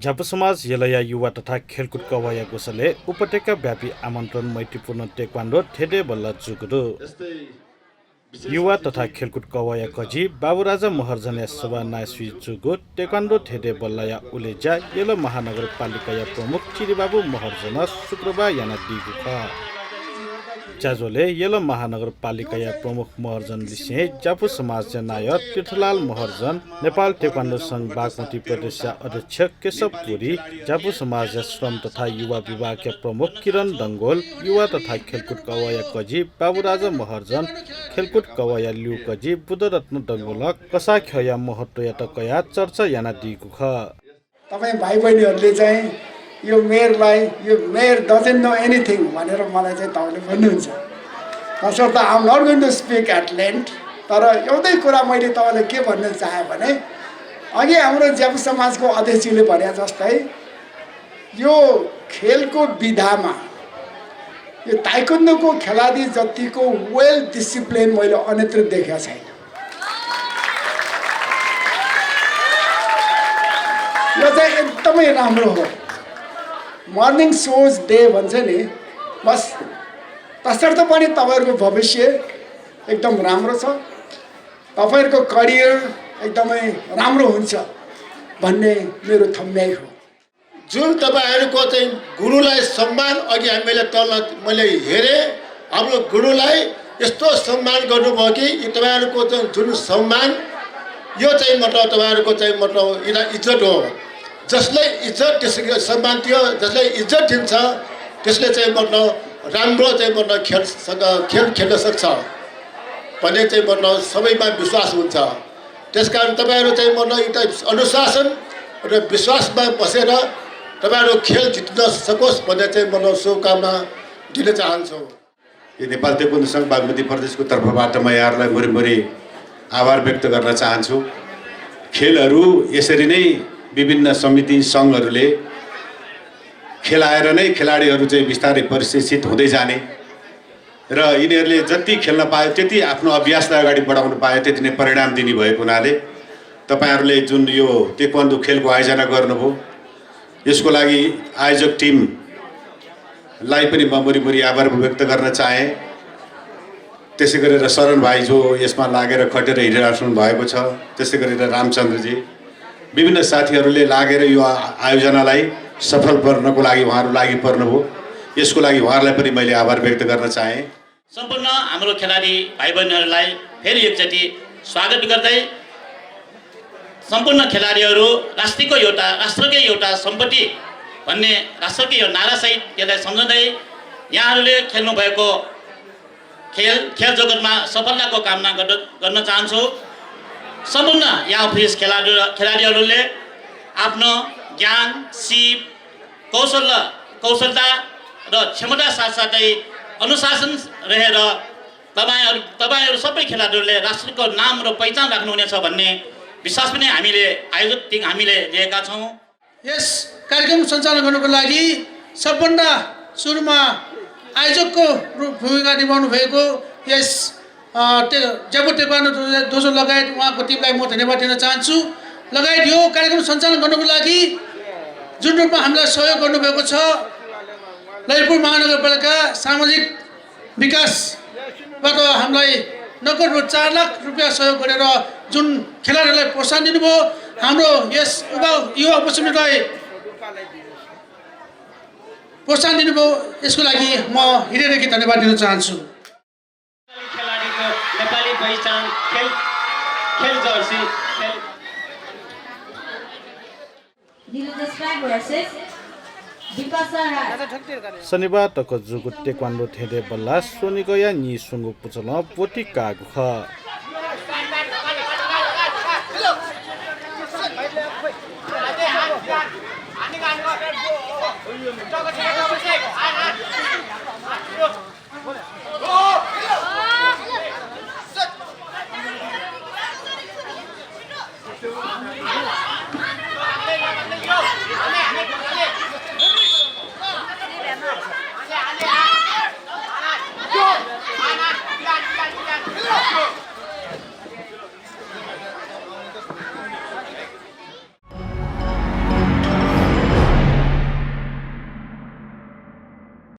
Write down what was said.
झापु समाज यलया युवा तथा खेलकुद कवाया गोसले उपत्यका व्यापी आमन्त्रण मैत्रीपूर्ण टेक्वान्डो ठेडे बल्ल जुगुरु युवा तथा खेलकुद कवाया कजी बाबुराजा महर्जन सभा नायस्वी जुगु टेक्वान्डो ठेडे बल्लया उलेजा यल महानगरपालिका प्रमुख चिरिबाबु महर्जन शुक्रबार याना दिगु ख चाजोले यल महानगरपालिका प्रमुख महर्जन लिसे जापु समाज नायक तीर्थलाल महर्जन नेपाल टेक्वान्डो संघ बागमती प्रदेश अध्यक्ष केशव पुरी जापु समाज श्रम तथा युवा विभाग प्रमुख किरण डंगोल युवा तथा खेलकुद कवाया कजी बाबुराजा महर्जन खेलकुद कवाया लिउ कजी बुद्धरत्न डंगोल कसा खया महत्व यातकया चर्चा याना दिगु ख तपाई भाइ बहिनीहरुले चाहिँ यो मेयर डजन्ट नो एनिथिङ भनेर मलाई चाहिँ तपाईले भन्नुहुन्छ तसर्थ I am not going to speak at length तर एउटै कुरा मैले तपाईलाई के भन्न चाहे भने अघि हाम्रो ज्यापु समाजको अध्यक्षले भने जस्तै यो खेलको विधामा यो ताइक्वान्डोको खेलाडी जतिको वेल डिसिप्लिन मैले अन्यत्र देखेको छैन यो चाहिँ एकदमै राम्रो हो मर्निङ सोज डे भन्छ नि बस तसर्थ पनि तपाईहरुको भविष्य एकदम राम्रो छ तपाईहरुको करियर एकदमै राम्रो हुन्छ भन्ने मेरो ठम्याइ हो जुन तपाईहरुको चाहिँ गुरुलाई सम्मान अघि मैले हेरे हाम्रो गुरुलाई यस्तो सम्मान गर्नुभयो कि तपाईहरुको चाहिँ जुन सम्मान यो चाहिँ मतलब तपाईहरुको चाहिँ मतलब इज्जत हो जसलाई इज्जत त्यसले सम्मान दियो जसलाई इज्जत दिन्छ त्यसले चाहिँ मतलब राम्रो चाहिँ मतलब खेल खेल्न सक्छ भन्ने चाहिँ मतलब सबैमा विश्वास हुन्छ त्यसकारण तपाईहरु चाहिँ मतलब एउटा अनुशासन र विश्वासमा बसेर तपाईहरु खेल जित्न सकोस् भन्ने चाहिँ मतलब शुभकामना दिन चाहन्छु यो नेपाल टेक्वान्डो संघ बागमती प्रदेशको तर्फबाट म यहाँहरुलाई भरिभरि आभार व्यक्त गर्न चाहन्छु खेलहरु यसरी नै विभिन्न समिति संघहरुले खेलाएर नै खेलाडीहरु चाहिँ बिस्तारै प्रशिक्षित हुँदै जाने र यिनीहरुले जति खेल्न पाए त्यति आफ्नो अभ्यासलाई अगाडि बढाउन पाए त्यति नै परिणाम दिने भएको हुनाले तपाईहरुले जुन यो टेक्वान्डो खेलको आयोजना गर्नुभयो यसको लागि आयोजक टिमलाई पनि म भरिभरि आभार व्यक्त गर्न चाहे त्यसै गरेर शरण भाइ जो यसमा लागेर खटेर हिँडिराख्नु भएको छ त्यसै गरेर रामचन्द्रजी विभिन्न साथीहरुले लागेर यो आयोजनालाई सफल गर्नको लागि उहाँहरु लागि पर्नुभयो यसको लागि उहाँहरुलाई पनि मैले आभार व्यक्त गर्न चाहे सम्पूर्ण हाम्रो खेलाडी भाइ बहिनीहरुलाई फेरि एकचोटी स्वागत गर्दै सम्पूर्ण खेलाडीहरु राष्ट्रकै एउटा सम्पत्ति भन्ने राष्ट्रकै यो नारासहित यसलाई सम्झँदै यहाँहरुले खेल्नु भएको खेल जगतमा सफलताको कामना गर्न चाहन्छु सम्पूर्ण यहाँ उपस्थित खेलाडीहरुले आफ्नो ज्ञान सिप कौशलता र क्षमता साथसाथै अनुशासन रहेर तपाईहरु सबै खेलाडीहरुले राष्ट्रको नाम र पहिचान राख्नुहुनेछ भन्ने विश्वास पनि हामीले लिएका छौं यस कार्यक्रम सञ्चालन गर्नको लागि सबभन्दा सुरुमा आयोजकको भूमिका निभाउनु भएको यस ज्यापु टेक्वान्डो दोजो लगायत उहाँको टिमलाई म धन्यवाद दिन चाहन्छु लगायत यो कार्यक्रम सञ्चालन गर्नको लागि जुन रूपमा हामीलाई सहयोग गर्नुभएको छ ललितपुर महानगरपालिका सामाजिक विकासबाट हामीलाई नगद रु 4 लाख रुपैयाँ सहयोग गरेर जुन खेलाडीहरूलाई प्रोत्साहन दिनुभयो हाम्रो यस युवा उपसमितिलाई प्रोत्साहन दिनुभयो यसको लागि म हृदयदेखि धन्यवाद दिन चाहन्छु नेपाली पहिचान खेल जर्सी शनिबार तक जुगु टेक्वान्डो ठेडे बल्ला सोनिगया नि सुंगु पुचल पोटी कागु ख